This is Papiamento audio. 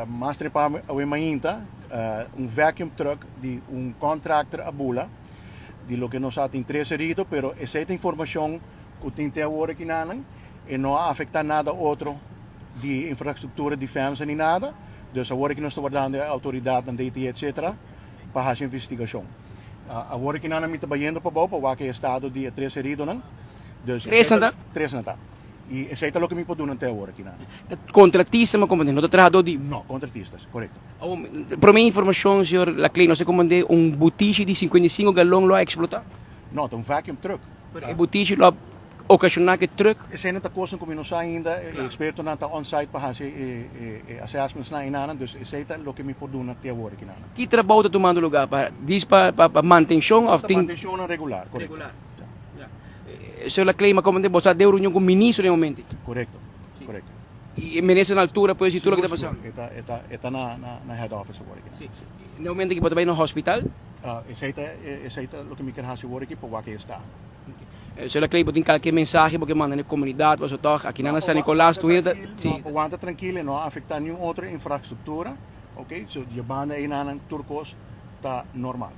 Mas trempan awe mainta un vacuum truck di un contractor a bula. Di loke nos sa tin tres herido, pero esei ta informacion cu tin te awor aki nanan. E no a afecta nada otro di infrastructura di FEMSA ni nada. Dus awor aki nos ta wardando e autoridadnan, DTI etc. Pa haci investigacion. Awor aki nanan mi ta bayendo pabou pa wak e estado di e tres heridonan. Dus Tres nan ta? Tres nan ta. Y esey ta loke mi por duna te awor aki nan. Ta contratista mi a comprende, no ta trahador di. No, contratistas, corecto. Awor, prome informacion, señor Laclay, nos a comprende un butishi di 55 galon lo a explota? No, ta un vacuum truck. Pero e butishi lo a ocasiona cu e truck? Esey no ta cosnan cu mi no sa ainda, e expertonan ta on site pa haci e assessmentsnan enanan, dus esey ta loke mi por duna te awor aki nan. Ki trabou ta tumando lugar? Pa dis pa mantencion of tin? Ta mantencionnan regular, corecto. Regular. Señor Laclay, ma como bo sa den reunion cu ministro den momento? Corecto, corecto. Y e minister na altura por decir tur loke ta pasando? Sigur, sigur. E ta na head office awor aki. Si. Den momento aki bo ta bay na hospital? Esey ta, esey ta loke mi kier haci awor aki pa wak e estado. Señor Laclay, bo tin kalke mensahe bo ke manda na e comunidad pasobra toch aki nan na San Nicolas tur hende ta. Si. No, wanta trankil, e no a afecta niun otro infrastructura, ok, so di e banda eynan tur cos ta normal.